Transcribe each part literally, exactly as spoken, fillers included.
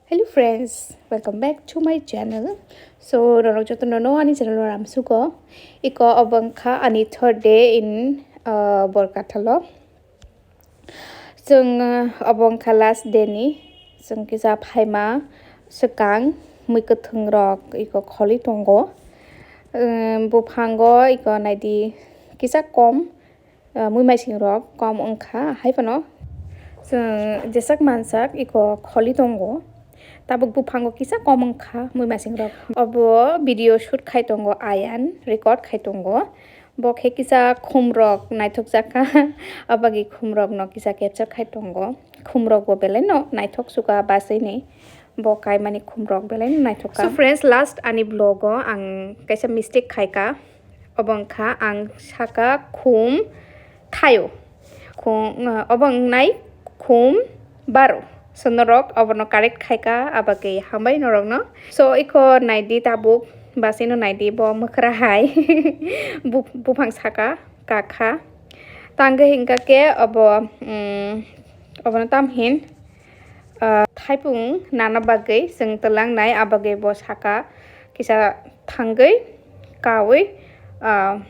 Hello friends, welcome back to my channel. So norok jotono no ani channel o ramsugo. Iko obo wngkha ani third day in uh, Borkathalo. Chwng uh, obo wngkha last day ni. Chwng kisa phaima swkang mui kwthwng rok iko kholi tongo. Um, buphango iko naidi kisa kom. Uh, mui maising rok kom wngkha, hai phano chwng jeswk mansak iko kholi tongo. Tabuk buphango kisa kom wngkha mui maising rok. Obo video shoot khai tongo, ayan record khai tongo. Bo khe kisa khum rok naithok jakha. Abagi khum rok no kisa capture khai tongo. Khum rok bo belai no naithok suka basai ni. Bo kaimani khumrok belai no naithok kha. So friends, last ani vlog o ang kaisa mistake khaika. Obo wngkha ang saka khum thaio. Khum, obo wngnai khum baro. So norok obono correct khaika, abagwi hambai norokno. So iko naidi tabuk, basino naidi bo mwkhra hai. Bu-, buphang saka kakha. Tangwi hingka khe obo, mm, obono tamhin ah, thaipung nana bagwi chwng twlangnai, abagwi bo saka kisa thangwi kawi, ah,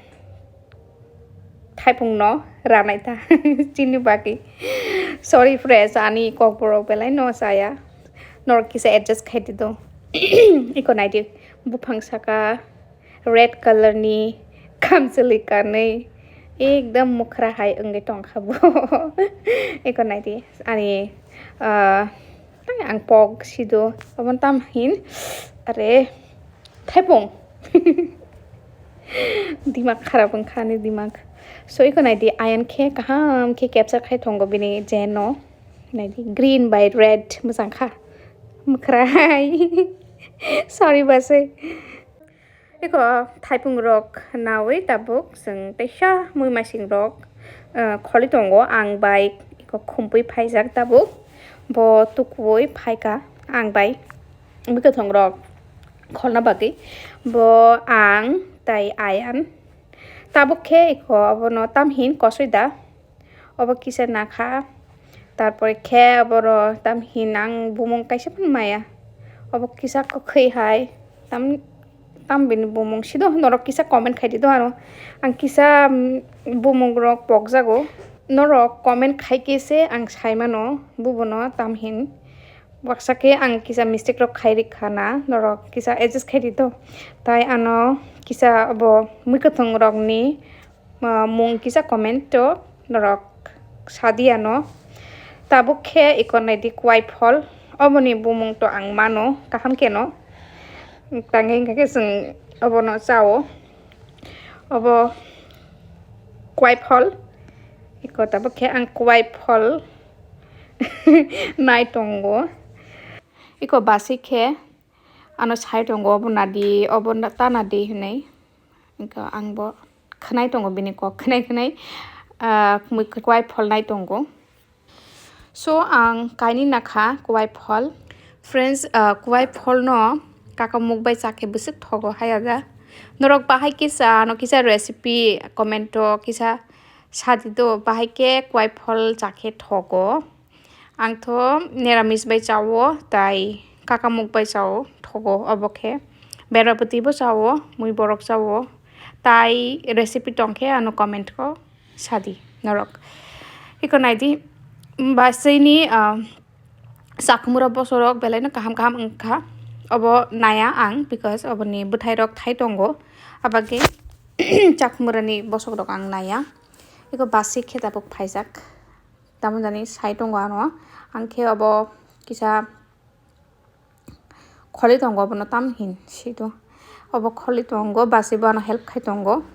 thaipungno ranai ta chini bagwi. Sorry friends, ani kokborok belai no chaya. Norok kisa adjust khai di do. Iko naidi buphang saka. Red color ni kamchwlwi kanwi ekdam mwkhra hai wngwi tongkha bo. Eko naidi ani, ah, ang pok sido obo tam hin are thaipung. Dimak kharap wngkha ani dimak. So eko naidi ayan khe kaham khe capture khai tongo bini jeno. Naidi green by red mwchang kha. Mwkhra hai. Sorry basai. Eko thaipung rok nawi tabuk chwng teisa mui masing rok, eh, kholi tongo ang bai eko khumpui phaijak tabuk bo tukuwi phaika ang bai bwkhathong rok kholna bagwi bo ang tai ayan tabuk khe eko abono tamhin kosoi da. Obo kisa nakha. Tarpore khe aboro tam hin ang bumung kaisa phano maya. Obo kisa kwkhwi hai. Tam, tam bini bumung sido norok kisa comment khai di do aro. Ang kisa, mm, bumung rok pokjago. Norok comment khai khe se ang sai mano bubono tam hin. Baksa khe ang kisa mistake rok khai rikha na. Norok kisa adjust khai di do. Tai ano kisa obo mui kwthwng rok ni ah, mung kisa comment o norok sadi ano. Tabuk khe ikor naidi kwai phol. Oboni bumung to ang mano kaham khe no. Tangwi hwnkha khe chwng obono chao. Obo kwai phol. Iko tabuk khe ang kwai phol nai tongo. Iko basi khe ano sai tongo obo nadi, obo na-, ta nadi hinwi. Hwnkhe ang bo khwnai tongo bini kok khwnai khwnai, ah, mui kwai pholnai tongo. So ang kainwi nakha kwai phol. Friends, ah, kwai pholno kakamuk bai chakhe bwswk thogo hayada. Norok bahai kisa ano kisa recipe comment o kisa sadi do bahai khe kwai phol chakhe thogo. Ang tho neramis bai chao, tai kakamuk bai chao, thogo obo khe. Berapati bo chao, mui borok chao, tai recipe tong khe ano comment o sadi norok. Iko naidi, basini, ah, chakmura bosorok belai no kaham kaham wngkha. Obo naya ang, because oboni bwthai rok thai tongo. Abagwi chakmura ni bosok rok ang naya. Iko basi khe tabuk phaijak. Tamo jani sai tongo ano. Ang khe obo kisa kholi tongo, obono tam hin sido. Obo kholi tongo, basi bo ano help khai tongo.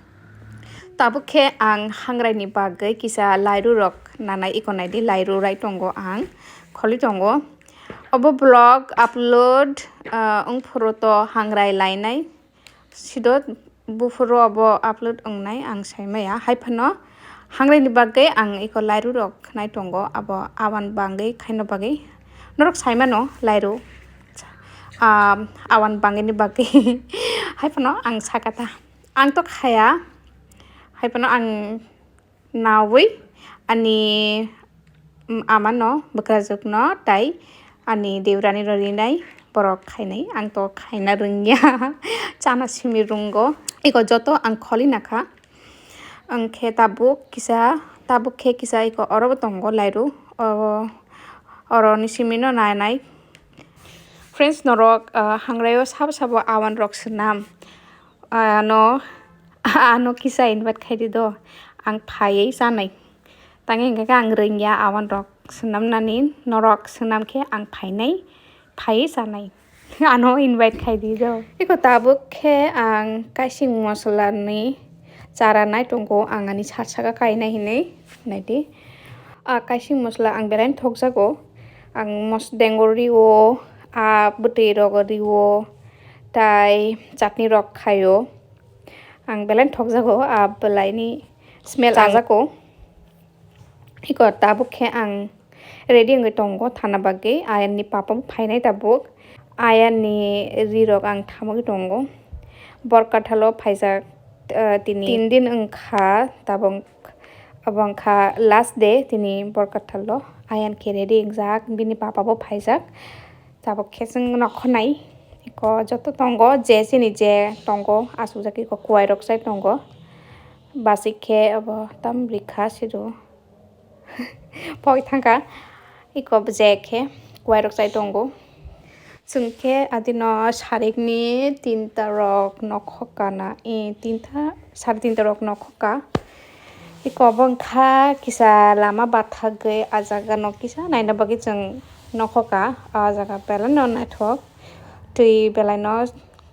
Tabuk khe ang hangrai ni bagwi kisa lairu rok nanai, iko naidi lairu rai tongo ang, kholi tongo. Obo vlog upload, ah, wngphuru to hangrai lainai. Sido buphuru obo upload wngnai ang sai maya. Hai phano hangrai ni bagwi ang iko lairu rok khnai tongo, abo awan bangwi khaina bagwi. Norok sai mano lairu, ah, awan bangwi ni bagwi. Hai phano ang saka ta. Ang to khaya. Hai phano ang nawi ani, mm, amano bwkrajwkno tai Ani deurani rok rinai, borok khainai, ang to khaina rwngya, chana simi rwngo. Iko joto ang kholi nakha. Ang khe tabuk kisa, tabuk khe kisa iko oro bo tongo lairu. O, oro ni simi no nai nai. Friends, norok, ah, hangraio sabo sabo awan rok swnam. Ano, ano kisa invite khai di do. Ang phaiwi chanai. Tangwi hwnkhe ang rwngya awan rok swnam nani, norok swnam khe ang phainai, phaiwi chanai. Ano invite khai di do. Iko tabuk khe ang kaising mosola ni chara nai tongo, ang ani sar saka kainai hinwi nai di. Ah, kaising mosola ang belai thokjago. Ang mos-, dengo rio, ah, bwtwi rogo rio, tai chutney rok khaio. Ang belai thokjago, ah, bwlaini smell ang chajago. Iko tabuk khe ang ready wngwi tongo thana bagwi. Ayan ni papa bo phainai tabuk. Ayan ni ri rok ang thamwi tongo. Bor kathalo phaijak, ah, tini tin din wngkha tabuk. Abo wngkha last day tini bor kathalo. Ayan khe ready wngjak, bini papa bo phaijak. Tabuk khe chwng nokho nai. Iko joto tongo, je chini je tongo, asukjak iko kuwai rok chai tongo. Basik khe abo tam rikha sidu. Poi thangkha. Iko je khe kuwai rok chai tongo. Chwng khe adino sarikni tinta rok nokho kana, e, tinta, sare tinta rok nokho ka. Iko bo wngkha kisa lama bathagwi, ah jaga no kisa naina bagwi chwng nokho ka. Ah jaga belai no naithok, twi belai no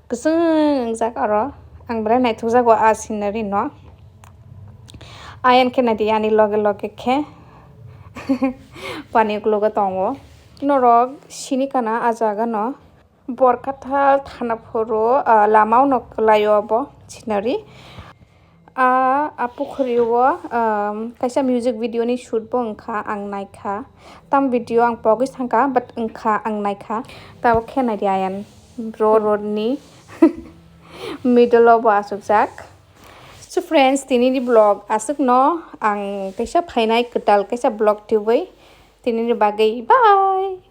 kwchwng wngjak aro. Ang belai naithokjago ah scenery no. Ayan khe naidi, ani loge loge khe pani uklogo tongo. Norok sini kana ah jaga no. Borkathal thana phuru, ah, lama o no kwlaio obo scenery. Ah, a pukhuri o, um, kaisa music video ni shoot bo wngkha, ang naikha. Tam video ang pogwi thangkha, but wngkha, ang naikha. Tabuk khe naidi ayan ro road ni middle o bo asukjak. So friends, tini ni vlog aswk no, ang kaisa phainai kwtal kaisa vlog tubui tini ni bagwi bye.